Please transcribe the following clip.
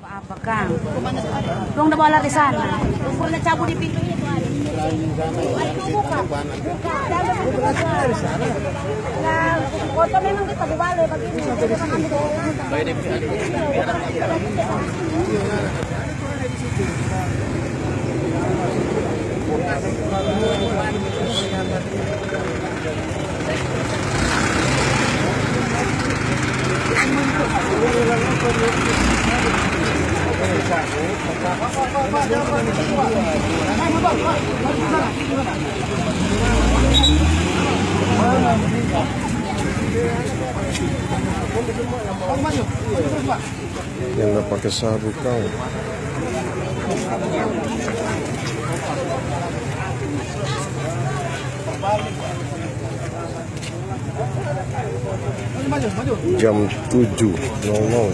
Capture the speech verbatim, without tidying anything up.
Apa, Kang? Dong da bawa lari sana. Pernah cabut di pintu itu ada. Ayo, buka. Buka. Nah, foto memang kita bubale begini. Yang nggak pakai sabuk kau. Jam tujuh nol nol.